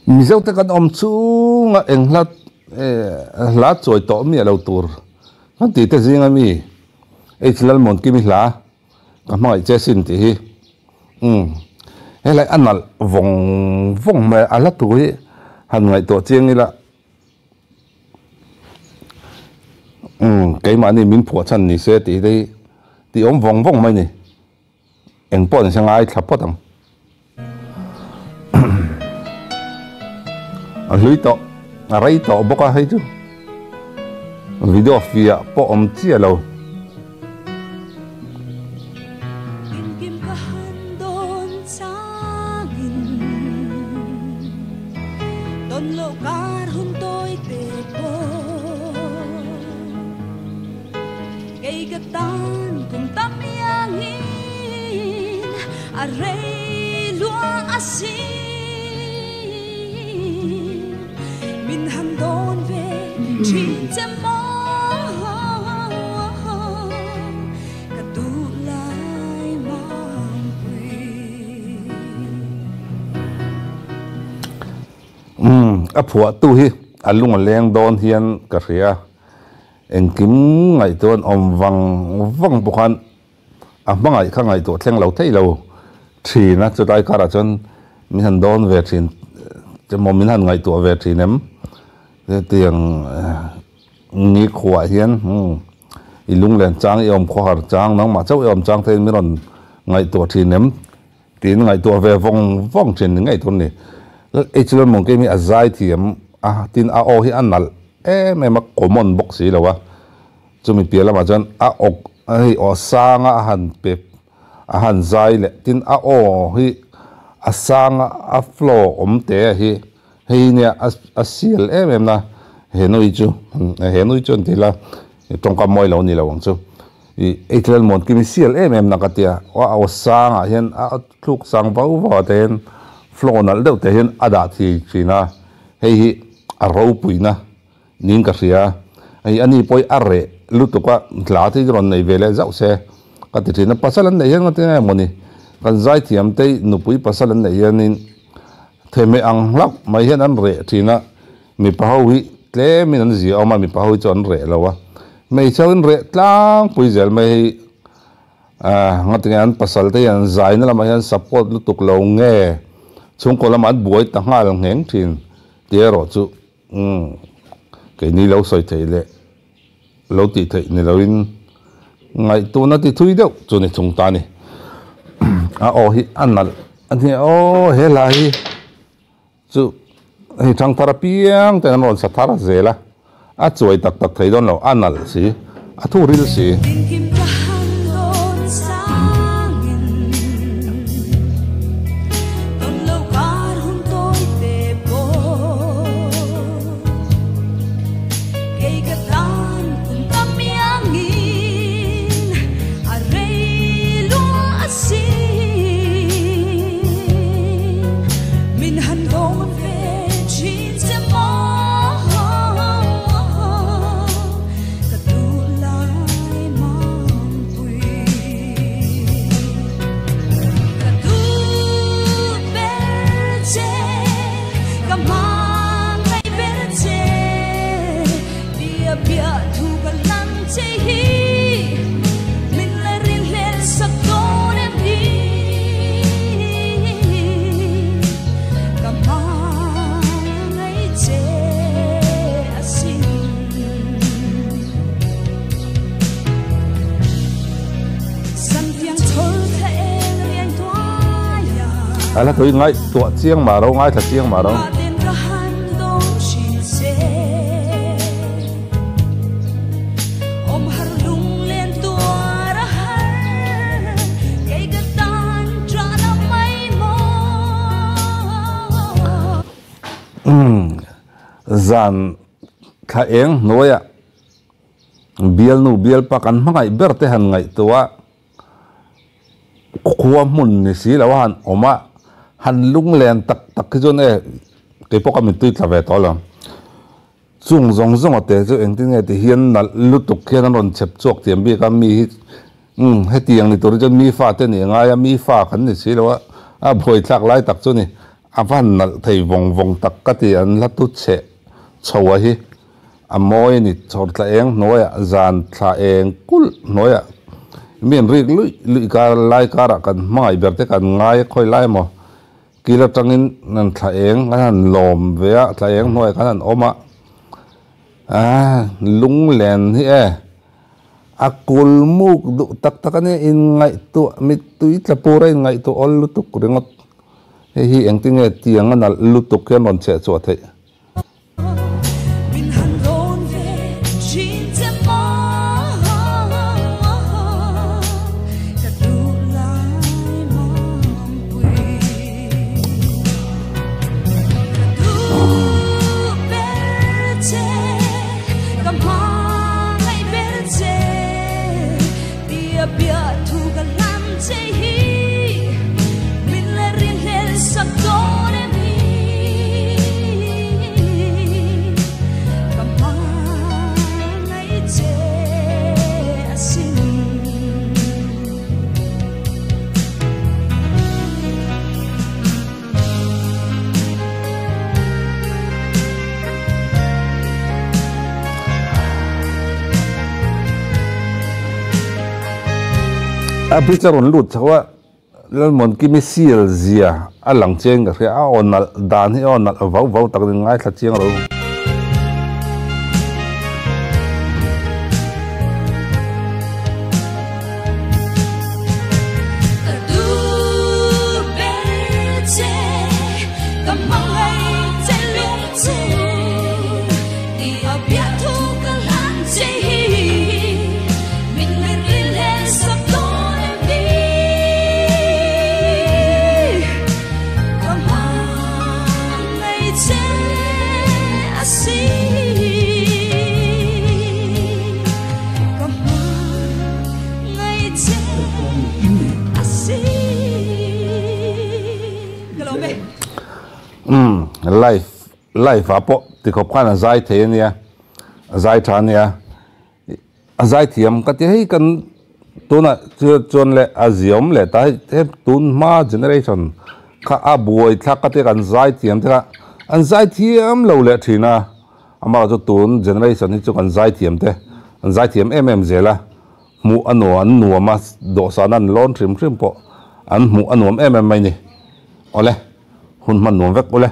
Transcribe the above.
Mizo te kan awm chunga eng hla hla chawi tawh miah lo tur kan tih te zinga mi H Lalmuankimi hla ka hmangaih che sin tih hi umm helai a nalh vawng vawng mai a hla thu hi han ngaihtuah chiang ila umm keimahni min phuah chhan ni se tih te hi tih awm vawng vawng mai ni. Eng pawh ni se ngaithla phawt ang. A hlui tawh, a rei tawh bawk a hei chu. Video fiah pawh awm chiah lo. Kei ka tan kum tam iangin a rei lua a sin. Min han dawn ve thin che maw ka duh lai mangpui. Umm a phuahtu hi a lung a leng dawn hian ka hria. Engkim ngaihtuah an awm vang vang pawh khan a hmangaih kha ngaihtuah thleng lo thei lo thin a, chutlai karah chuan min han dawn ve thin emaw min han ngaihtuah ve thin em hetiang ni khuah hian i lunglen chang i awm khawhar chang nangmah chauh i awm chang te in min rawn ngaihtuah thin em tiin ngaihtuah ve vawng vawng thin ni ngei tur a ni. H Lalmuankim hi a zai thiam a, tin a aw hi a nalh em em a, common bawk si lo a, chumi piah lamah chuan a awk hei aw sanga a han pe a han zai leh tin a aw hi a sanga a flow awm te hi hei nia a sial em em na he nui chu he nui chu an ti la tawngkam mawi lo ni lo ang chu ih H Lalmuankim hi sial em em na ka tia a aw sangah hian a thluk sang vau vau ah te hian flow nalh deuh te hian a dah thei thin a hei hi a ropuina niin ka hria hei ani pawh hi a reh lutuk a hla te hi rawn nei ve leh zauh se ka ti thin a pasal an neih hian nga tinge mawni kan zaithiam te nupui pasal an neih hianin thehmeh ang hlauh mai hian an reh thin a mipa ho hi tlemin an zia awm a mipa ho hi chu an reh lo a hmeichhe ho in reh tlangpui zel mai hei. Ahh ngatinge an pasal te hian zaina lamah hian support lutuk lo nge chhungkaw lamah an buai ta nghal ngheng thin tih erawh chu umm keini lo sawi theih leh lo tih theih ni loin ngaihtuahna ti thui deuh chu ni chung ta a ni. A aw hi a nalh a nia aw he hla hi chu hei thangthar apiang ten an rawn sa thar zel a. A chuai tak tak thei dawn lo, a nalh si, a thu ril si. A la tui ngai tuah chiang mah ro ngaithla chiang mah ro. Umm zan thla eng hnuaiah bialnu bialpa kan hmangaih ber te han ngaihtuah khua hmun ni si lo a han awm a, han lunglen tak tak hi chuan e keipawh ka mittui tla ve tawh lo. Chung zawng zawng a te chu engtin nge ti hian nalh lutuk hian an rawn chhep chhuak thiam bik a, mi hi umm hetiang ni tur hi chuan mi fa te nih a ngai a, mi fa kan ni si lo a, a buaithlak lai tak chu ni. A van nalh thei vawng vawng tak ka ti an hla tu chhe chho a hi a mawi a ni chhawr thla eng hnuaiah zan thla eng kulh hnuaiah mi an rik luih luih kar lai karah kan hmangaih ber te kan ngai a khawi lai emaw kil atangin an thla eng kan han lawm ve a thla eng hnuaiah khan an awm a ah lunglen hi e. A kul muk duh tak tak a nia, inngaihtuah mittui tla pur a inngaihtuah awl lutuk ringawt. Hei hi engtinge tiang a nalh lutuk hian rawn chheh chhuah theih. Min han rawn ve thin che maw ka duh lai mangpui ka duh ber che ka hmangaih ber che tia biathu ka hlan che hi min la rinhlel sak dawn em hi ka hmangaih che asin. A bridge a rawn lut chho a, Lalmuankimi seal zia a lang chiang ka hria, a aw nalh dan hi a aw nalh vau vau tak a ni, ngaithla chiang ro. Ka duh ber che, ka hmangaih che lung che, ti a biahthu ka hlan che hi, min let ri leh sak dawn em ni? Ka hmangaih che a si. Ka hmangaih che a si. Ka lawm e. Umm live live ah pawh tikhawp khan a zai thei ania a zai tha ania a zai thiam ka ti hei kan tunah chuan leh a ziawm leh ta hei he tun hma generation kha a buai thlak ka tia kan zai thiam te kha an zai thiam lo leh thin a. Amah chu tun generation hi chu kan zaithiam te an zaithiam em em zel a, hmuh a nuam an nuam a, dawhsan an lawn hrim hrim pawh an hmuh a nuam em em mai ni. Awle, hun hman nuam vek ule.